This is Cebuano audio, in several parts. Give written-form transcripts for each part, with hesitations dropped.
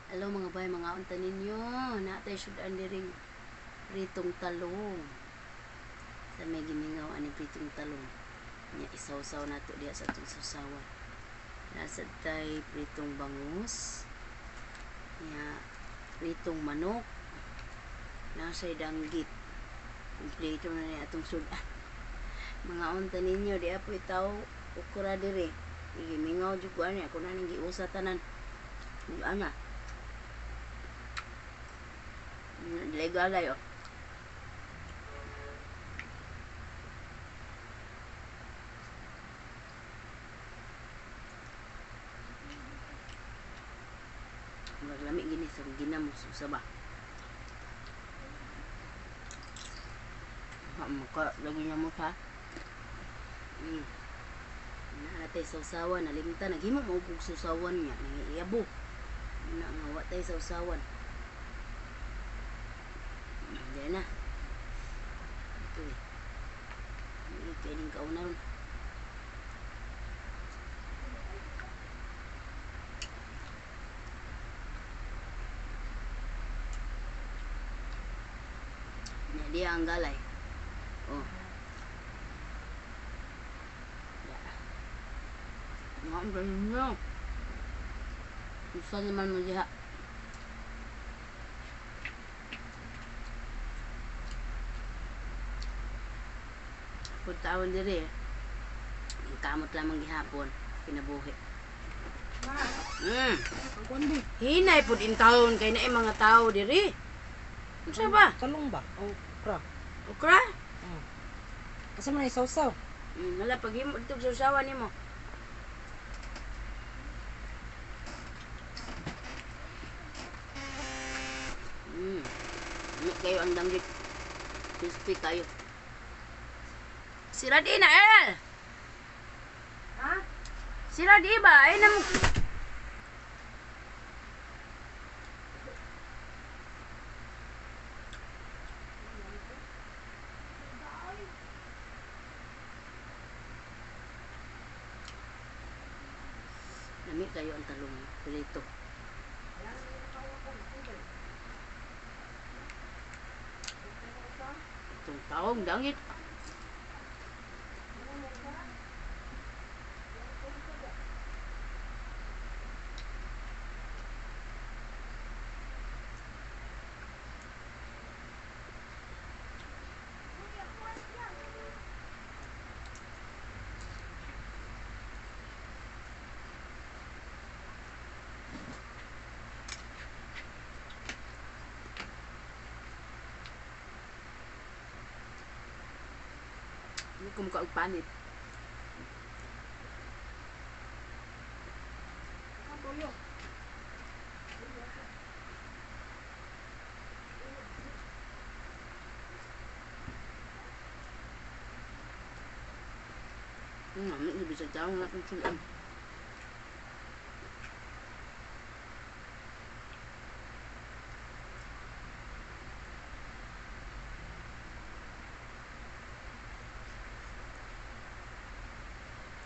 Hello mga bay, mga unta ninyo. Natay sudan diring pritong talong. Sa may gimingaw ani pritong talong. Nya isawsaw nato diha sa atong sawsawan. Nasa tay pritong bangus. Nya pritong manok. Nasa danggit. Kompleto na ni atong sudan. Mga unta ninyo, di apoy tao ukra diri. Gimingaw jud ko ani, ako na ning giusa tanan. Ana. Legal oh. Murag lami gini sa ginamos usa ba. Ha maka lagi na mo ha. Mm. Na natay sawsawan nalimtan naghimo mo og sawsawan niya nangiyabo. Na nga wa tay sawsawan. Diyan na. Ito eh. Hindi kayo din kauna ron. Nya diya ang galay. Oh. Ya. Nga ang ganun nyo. Gusto naman mo diha. Puntaon diri. Ang kamot lamang gihapon kinabuhi. Mm. Ang kuan di. Hinay pud in taon kay naay mga tao diri. Unsa ba? Talong ba? O okra. Okra? Oh. Asa man ay sawsaw? Wala paghimo dito sa usawa nimo. Mm. Ano kayo ang danggit? Crispy kayo. Sira di na, El! Ha? Sira di ba? Ay na mo. Lami kayo ang talong prito. Itong taong dangit. Hindi ko mukha og panit. Hindi bisa taong natin sulan.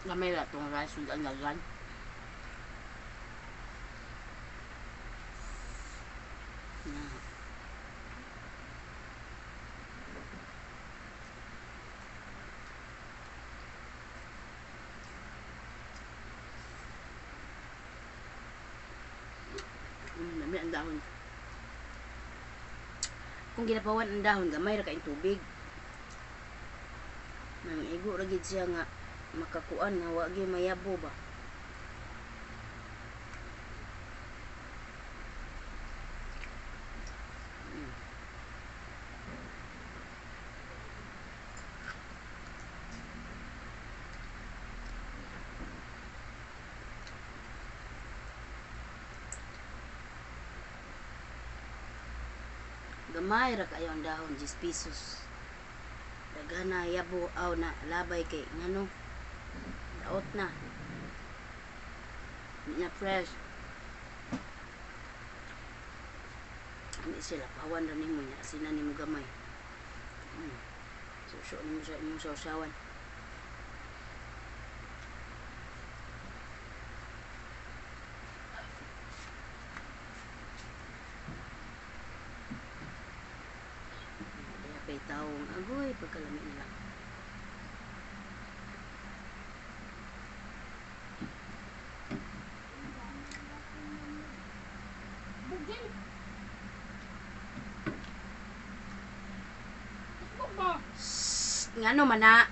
Gamay ra tong rice ug ang daghan. Na. Lami ang dahon. Kung ginapawan ang dahon, gamay ra kayong tubig. Nang igo ra gid siya nga makakuan nga wa gyud mayabo ba. Mm. Gamay ra kayo ang dahon, 10 pesos. Daghan na yabo aw na labay kay ngano daot na. Di na fresh. Hindi sila pawan ra nimo nya asinan nimo gamay. Mm. Suso nimo sa imong sawsawan. Tahong. Agoy, pagkalami nila. Bugin. Facebook ba? Shhh! Ngano man na?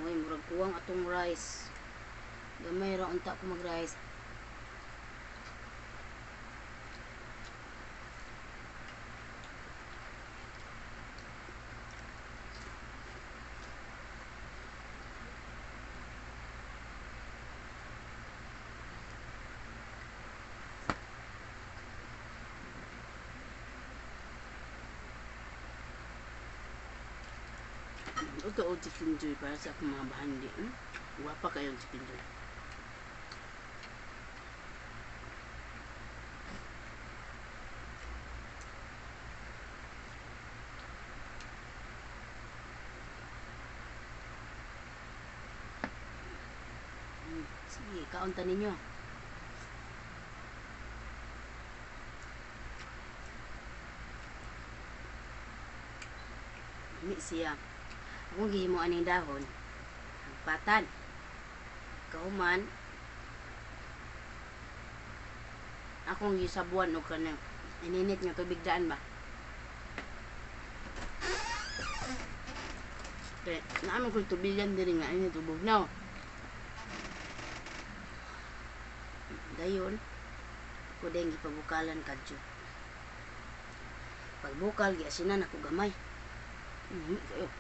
Uy, murag kuwang atong rice. Gamay ra unta ko mag-rice. Ito o chicken joy para sa akong mga bahandi. Hmm? Wapa kayong chicken joy. Sige, kaunta ninyo. Lami siya. Akong gihimo aning dahon, hagpatan. Kahuman, akong gisabuan og kanang ininit nga tubig daan ba. Kay naa man ko'y tubigan diri nga init ug bugnaw. Dayon, ako din gipabukalan kadyo. Pagbukal, giasinan ako gamay. Kayo.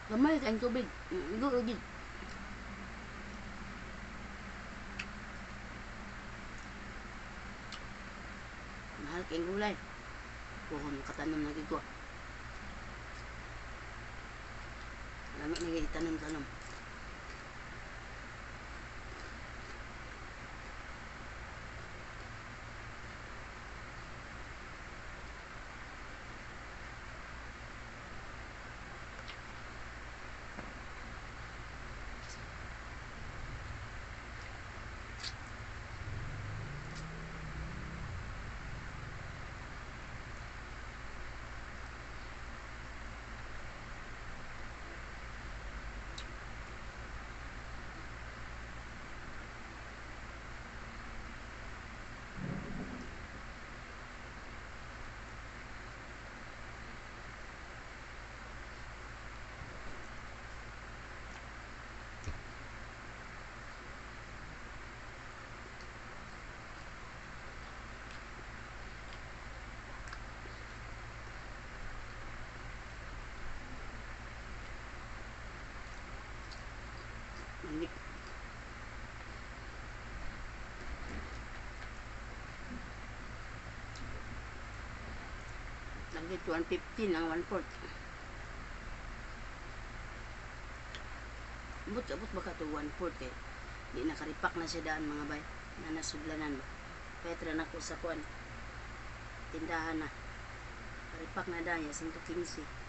Gamay kayong tubig. Igo, gid. Mahal kayong gulay. Kung makatanom na gid ko. Lami na gid itanom-tanom. Hindi. Lagi 115 ang 1/4. Abot baka to 1/4 kay di nakaripak na siya daan mga bay. Na nasudlanan ba. Petra na ko sa kuan. Tindahan na. Karipak na daan ya 115.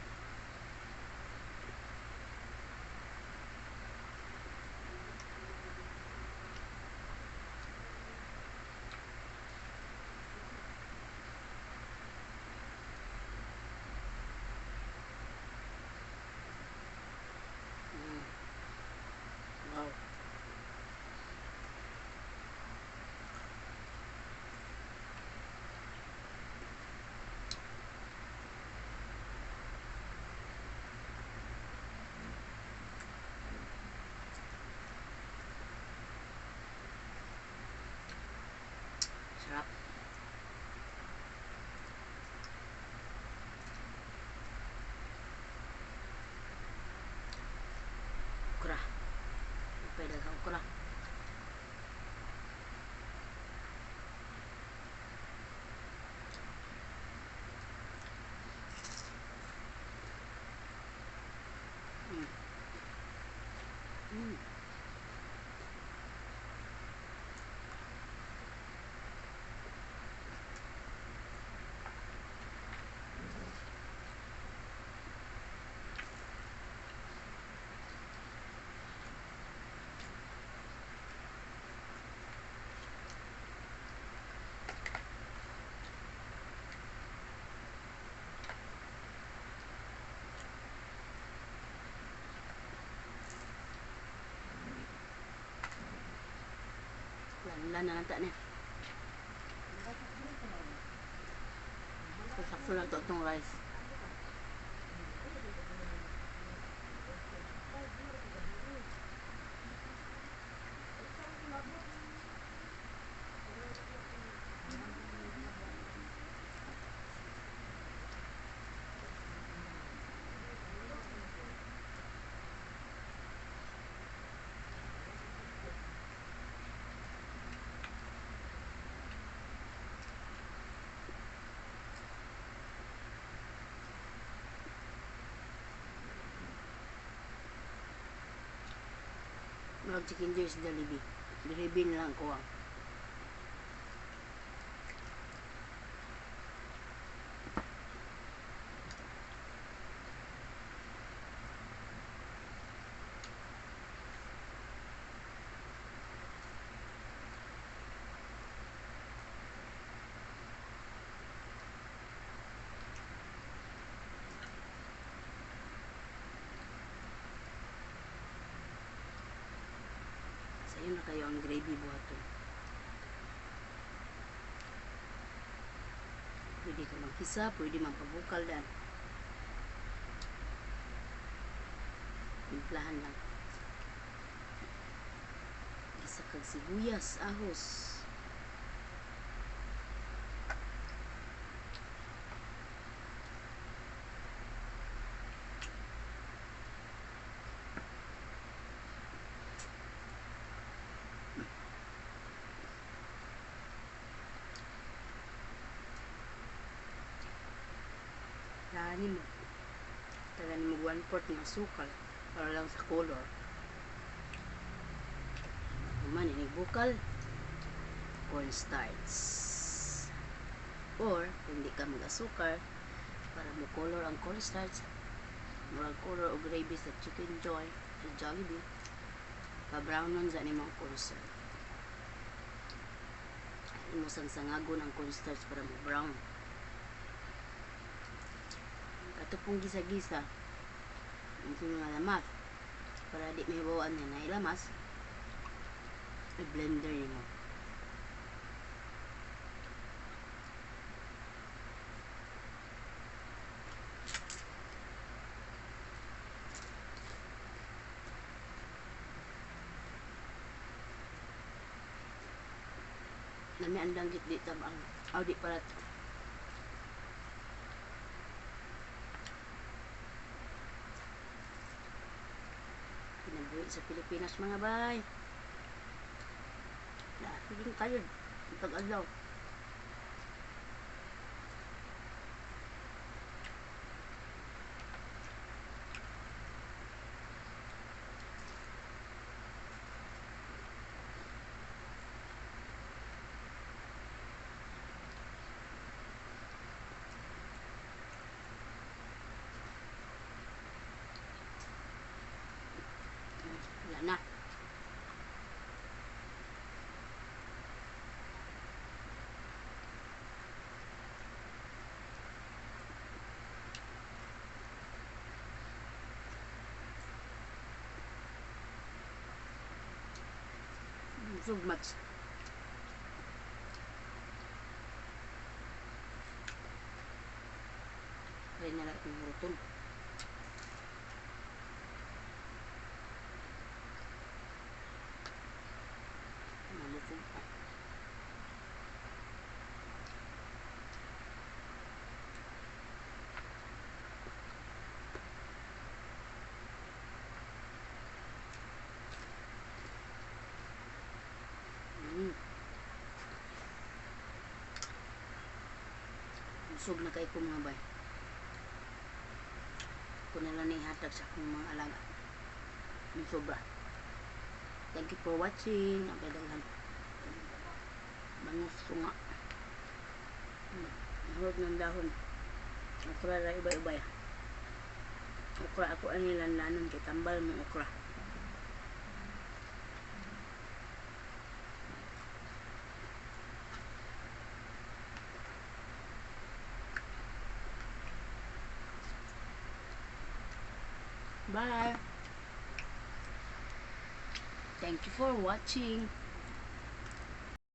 Wow. Sarap. Okra. Pwede ka okra. Lanlan na lang ta niya. Sakto lang to itong rice. Murag chicken joy sa Jollibee. Gravy na lang kuha. Sayo na kayo ang gravy buhaton. Pwede ka magkisa, pwede magpabukal dan. Timplahan lang. Gisa kag sibuyas, ahos. Tahanin mo. Tahanin mo 1/4 ng asukal para lang sa color. Human, inigbukal, cornstarch. Or, kung di ka mag-asukal, para mo color ang cornstarch, murag color o gravy sa Chicken Joy, sa Jollibee, pa-brownon sa animang cornstarch. Imo sangsangagon ang cornstarch para mo brown. Katupong gisa-gisa, ang mga lamas, para di mahibawan niya na ilamas, i-blender nimo. Nami ang danggit di tabang. Aw, di pala to. Kinabuhi sa Pilipinas mga bay. Dahil kayo, pag-adlaw. Wala na. Sugmats. Kaya na lang itong rutong. Malutong pa. Busog na kay ko mga bay. Ako na lang ihatag sa akong mga alaga. Yung sobra. Thank you for watching. Ang kadaghan. Bangus sunga. Nahurot ng dahon. Okra ra ubay-ubay. Okra ako ani lanlanon kay tambal mo okra. Bye. Thank you for watching.